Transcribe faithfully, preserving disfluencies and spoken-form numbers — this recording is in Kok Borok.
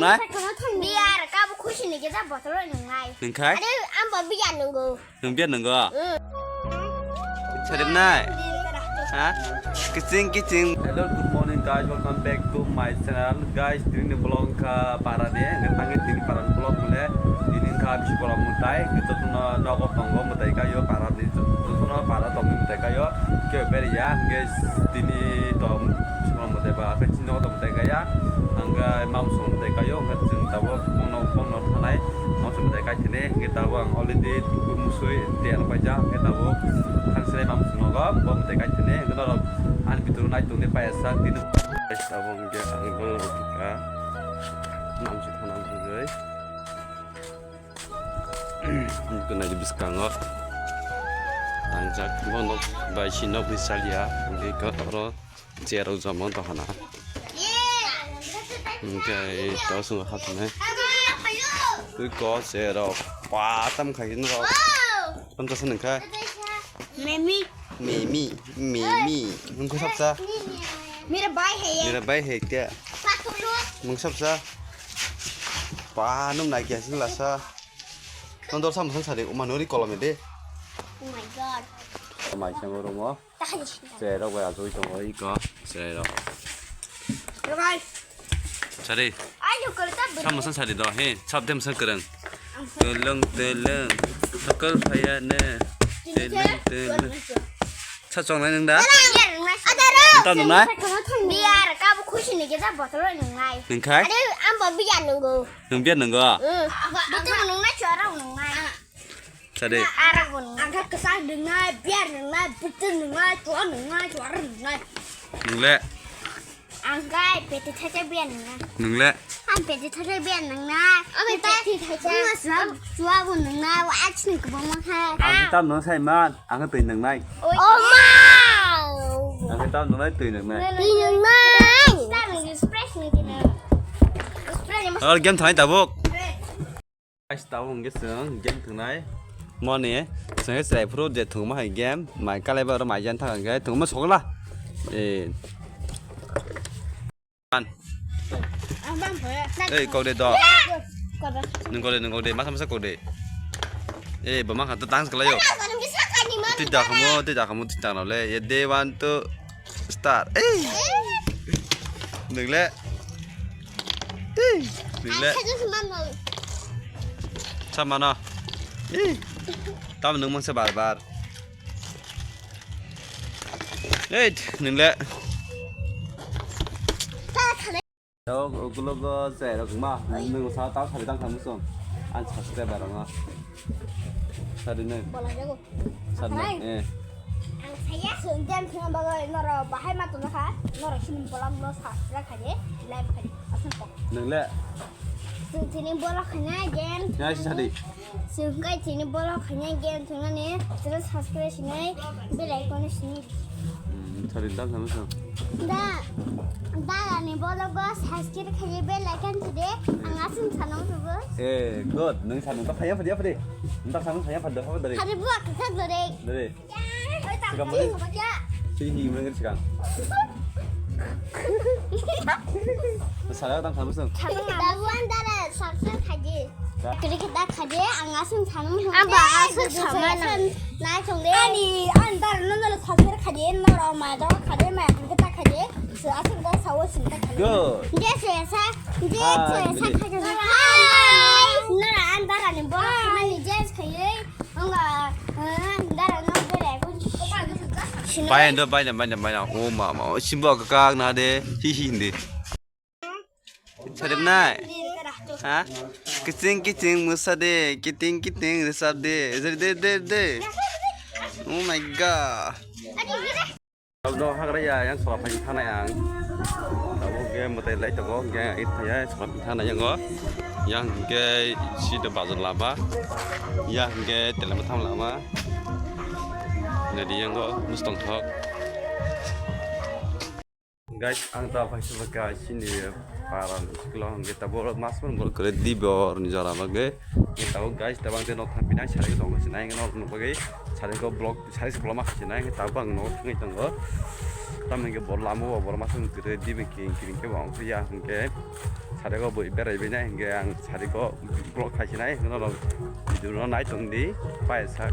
Nai? Biar kabu khusi ni geza botol nungnai. Nungkhai? Are, ambo biar nungo. Nung biar nungo? Mm. Sarip nai? Ha? Kicing, kicing. Hello, good morning guys, welcome back to my channel. Guys, tini ni vlog kha para ni, nang tini para ni vlog mule, tini kha bisi vlog mutai, kita tu no nogo tongo mutai kayo para ni, tu tu no para tong mutai kayo, ke beri ya, guys, tini tom, semua mutai ba, kecil nogo tong mutai kaya, angga mam song mutai kayo, angga jeng tabo, kono kono thanai, mam song mutai kai tini, kita bo ang already tuku musui, tiar paja, kita bo, kan sini mam song nogo, bo mutai kai tini, kita Ani bitor nai tongni payasa tini. Tabuk hwnkhe ang bo rwkha. Namsi thana hwnwi. Hwnkhe nai bwskango. Ang jak bo nok bai si nokni salia. Hwnkhe oro chair rok jama wng tongkha na. Hwnkhe tabuk chwng hapnai. Twi ko chair rok pa tam khai norok. Tamsa se nungkha. Memi. Mimi, Mimi, nungkha sapsa. Mera bhai hai ye. Mera bhai hai kya? Patulu. Nung sapsa. Pa nung nai kya sing lasa. Nung dor sam sang sari uma nuri kolom de. Oh my god. Mai sang romo. Tahan. Chair rok bai ajoi tongo iko chair rok. Hello guys. Sari. Ayo kereta ber. Sama sang sari do he sab dem sang kereng. Teleng teleng. Hakal phaya ne. Teleng teleng. Sa chong nai nung da? Adaro. Tau nung nai? Biar kabu khusi ni geza botol nung nai. Nung khai? Are, ambo biar nungo. Nung biar nungo? Hmm. Betul nung nai, chora nung nai. Sade. Arabun. Angka kesak nungnai, biar nungnai, betul nungnai, tua nungnai, tua nungnai. Nungle. Angkai peti thacha biar nungnai. Nungle. Ang peti thacha biar nungnai. Ang peti thacha. Chua, chua bu nungnai, wa action ko bang hai. Ang tam nung sai man, ang tui nungnai. Oh ma. Ang tam nungnai tui nungnai. Tui nungnai. Tam nung spray nung kina. Spray. Or game thai tabuk. Guys, tabuk hwnkhe chwng game thwngnai. Moni, chwng khe chwrai phuru je thwngma hai game, mai kalaiba oro mai jan thang hwnkhe thwngma sokla. Eh. Ei, kok de do. Nung kok de, nung kok de, masa masa kok de. Eh, bama kha to dance kalayo. Twi da khamu, twi da khamu, twi da nole. Ye de one, two. Star. Ei. Nungle. Ei. Nungle. Sa mano. Ei. Tam nung mangsa bar bar. Ei, nungle. Dok, ugulogo chairok ma, nwng sa ta sari tang khamu song. Ang subscriber ang. Sari nung. Bola jago. Sari nung. Eh. Ang saya sungjan sungjan bagai noro bahai ma tong kha. Noro sini bola mo subscribe khaje, like khaje. Asal kok. Nung le. Sini bola khana jen. Ya si sari. Sungkai chini borok khaina game thunani chini subscribe sinai bell icon sinai. Hmm, sorry, dam sama sama. Da, da ni borok go subscribe khaye bell icon side ang asung sanong sugo. Eh, good. Nung sanong ta khaya phadi phadi. Nung ta sanong khaya phadi phadi. Hari buat kita dore. Dore. Sikang mani? Si hi mani sikang. Sala tang sama sung. Dabuan dara saksa khaji. Kiri kita khaji, ang asung sanung. Aba asung sama nang. Nai sung de. Ani, an dar nang nang saksa khaji, noro ma do khaji, ma kita khaji. Su asung da sawo sing ta khaji. Good. Je se sa, je se sa khaji. Hi. Nara an dara ni bo, mani je khaji. Bai ando, bai ando, bai ando, bai ando. Oh, mama, oh, simbo kakak na de, hi hi hindi. Sarip nai. Ha? Kiting kiting musa de, kiting kiting resap de. Zeri de, de, de. Oh my god. Tabuk hagra ya, yang sola phai thanai ang. Tabuk ge mwtai lai tongo, ge it ya, sola phai thanai yango. Yang ge si de bazar lama. Yang ge telema tham lama. Nadi yango mustong thok. Guys, ang ta phai sibaka sini paran siklo hwnkhe tabuk mas man bor kore di bor ni jora bagwi. Tabuk guys, tabang te nok thang pinai sari tongo sinai nok bagwi. Sari ko block Sai se bolama khasinai hwnkhe tabuk ang nogo thangwi tongo. Tamoni hwnkhe bo lama o borok masa wng kwrwi dibi kiring kiring khe bo wng phiya hwnkhe Sariko bui berai bainai, hingke ang sariko vlog khaisinai, hingke norok video no nai tongdi, paisa.